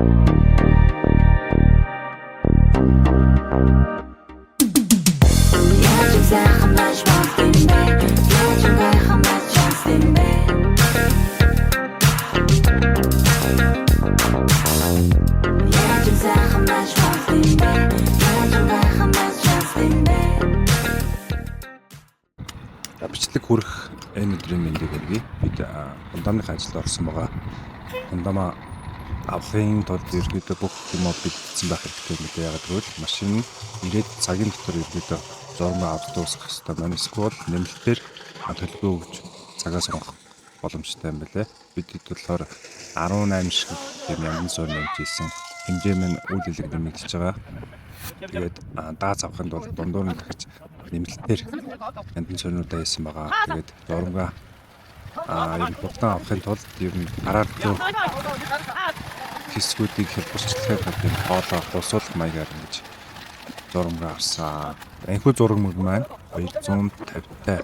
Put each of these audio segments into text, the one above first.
Яаж юм сайхан маш болд юм бэ? Яаж юм гайхан маш шанс юм бэ? Яаж юм сайхан маш болд юм бэ? Яаж юм гайхан маш шанс юм бэ? За, бичлэг хүрэх энэ өдрийн мэндийг хүргэе. Бид Хундаамных ажилд орсон байгаа. Хундаамаа авлахын тулд ерөнхийдөө бүх юмаа бэлдсэн байх хэрэгтэй юм билээ. Яагаад гэвэл машин ирээд цагийн дотор ерөнхийдөө зурмаа авч дуусгах хэрэгтэй байна. Эсвэл нэмэлтээр төлбөө өгч цагаа сонгох боломжтой юм билээ. Бид болохоор 18 шиг тийм янзын суурь нэмж ийсэн. Хэмжээ минь үйл хэлэг нэмэгдэж байгаа. Тэгээд дааз авахын тулд дундуур нь дахиж нэмэлтээр янзын суурнуудаа хийсэн байгаа. Тэгээд зурмгаа ер нь хурдан авахын тулд ер нь гараар зөөх хэсгүүдийг хялбарчлахын тулд энэ хоолоо хусуулах маягаар ингэж зурмгаа авсан. Энэхүү зураг маань 250-тай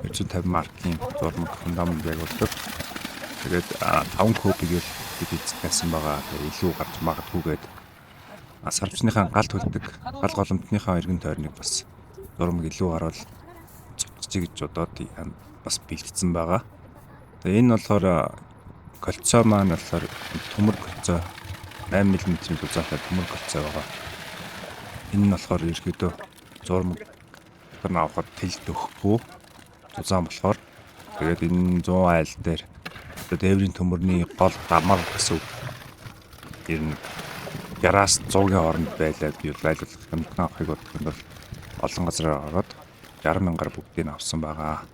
250 маркийн зураг фундамент ягуулдаг. Тэгээд 5 кубыг л бид эзэлсэн байгаа. Тэгээд илүү гарч магадгүйгээд сарвчныхаа гал төлдөг гал голомтныхаа эргэн тойрныг бас зурмаг илүү гарвал цутчих гэж бодоод бас бэлтгэсэн байгаа. Тэгээд энэ болохоор кольцо маань болохоор төмөр кольцо 8 мм зузаантай төмөр кольцо байгаа. Энэ нь болохоор ерөөдөө зурмаг дотор нь авахад тэлд өгөхгүй зузаан болохоор тэгээд энэ 100 айл дээр одоо дээврийн төмөрний гол дамар гэсэн үг. Ер нь 60-аас 100-ийн хооронд байлаа би бол айлуулах хямдхан авахыг бодох юм бол олон газараар ороод 60 мянгаар бүгдийг нь авсан байгаа.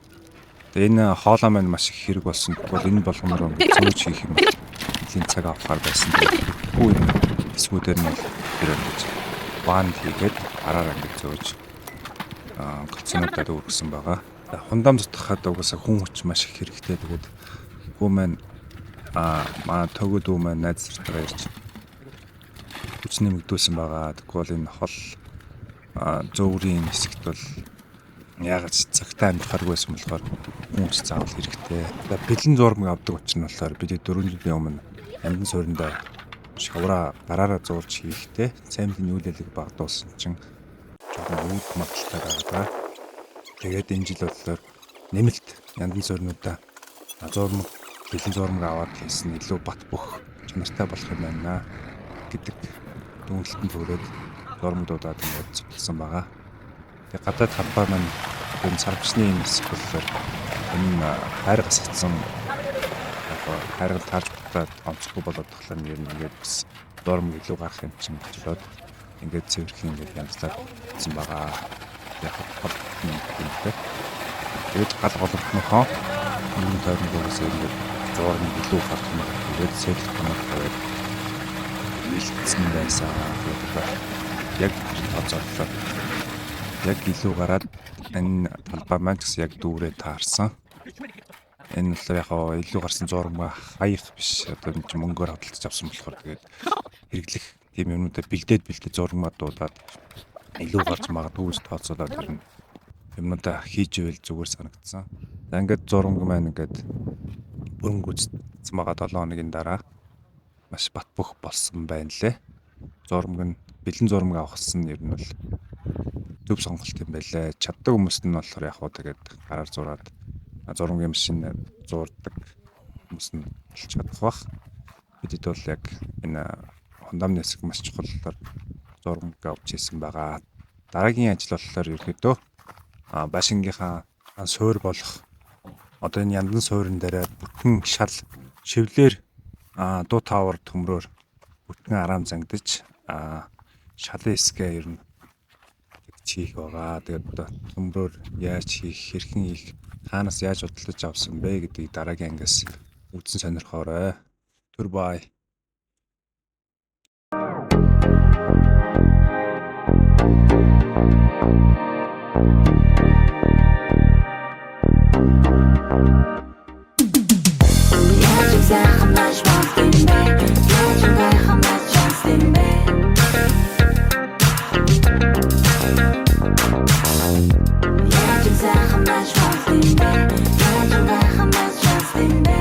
Тэгээ энэ хоолой маань маш их хэрэг болсон. Тэгвэл энэ болгоноор ингээд зөөж хийх юм бол нэлийн цаг авахар байсан. Тэгэхгүй энэ хэсгүүдээр нь бол тэр ингэж банд хийгээд гараараа ингэж зөөж кальцинуудад өргөсөн байгаа. Хундаам зутгахад угаасаа хүн хүч маш их хэрэгтэй. Тэгээд хүү маань манай төгөө дүү маань найз нартайгаа ирж хүч нэмэгдүүлсэн байгаа. Тэгэхгүй бол энэ хол зөөврийн хэсэгт бол яагаад ч цагтаа амжихааргүй байсан болохоор хүн хүч заавал хэрэгтэй. Бэлэн зурмаг авдаг учир нь болохоор бид 4 жилийн өмнө амьдан суурьндаа шавраа гараараа зуурч хийхдээ цаймлын үйл ялыг багадуулсан чинь жоохон үүд магадaltaй байгаа. Тэгээд энэ жил болохоор нэмэлт яндан суурнуудаа зурмаг бэлэн зурмаг аваад хийсэн илүү бат бөх чанартай болох юм байна гэдэг дүгнэлтэнд хүрээд зурмагдуудаад ингээд цугласан байгаа. Тэгээд гадаад талбай маань энэ сарвчны энэ хэсэг болохоор энэ хайр гасгацсан яг хайргал таарч бутаад онцгүй болоод тахлаа нэр нь ингээд бас зурмаг илүү гарах юм чинь гэж бодоод ингээд цэвэрхэн ингээд янзлаад гэсэн байгаа. Яг хол юм дээ. Тэгээд гал голомтныхоо өмнө тойронгоос ингээд зурмаг илүү гарах юм. Тэгээд сэрлэх юм тавиад бэлдсэн байсан. Тэгээд яг тооцооллоо. Яг илүү гараад энэ талбай маань ч гэсэн яг дүүрээ таарсан. Энэ болохоор яг илүү гарсан зурмаг хаях биш. Одоо энэ чинь мөнгөөр худалдаж авсан болохоор тэгээд хэрэглэх тийм юмнуудаа бэлдээд бэлдээд зурмаа дуудаад илүү гарч магадгүй гэж тооцоолоод тэр нь юмнуудаа хийж ивэл зүгээр санагдсан. За ингээд зурмаг маань ингээд бүрэн гүйцэтсэн байгаа 7 хоногийн дараа маш бат бөх болсон байна лээ. Зурмаг нь бэлэн зурмаг авахсан нь ер нь бол зөв сонголт юм байлээ. Чаддаг хүмүүст нь болохоор яг хуу тэгээд гараар зураад зурмагийн машин зурдаг хүмүүс нь олж чадах бах. Бидэд бол яг энэ хундаамны хэсэг маш чухал болохоор зурмаг авч ирсэн байгаа. Дараагийн ажил болохоор ерөөдөө байшингийнхаа суур болох одоо энэ яндан суурин дээр бүтэн шал шивлэр дуу таавар төмрөөр бүтэн араам зангидаж шалын хэсгээ ер нь тэгж хийх байгаа. Тэгээд одоо төмрөөр яаж хийх, хэрхэн хийх, хаанаас яаж худалдаж авсан бэ гэдгийг дараагийн ангиас үзэн сонирхоорой. Түр бай. Яаж юм сайхан маш болд юм бэ? Яаж юм гайхан маш шанс юм бэ? Яаж юм сайхан маш болд юм бэ? Яаж юм гайхан маш шанс юм бэ?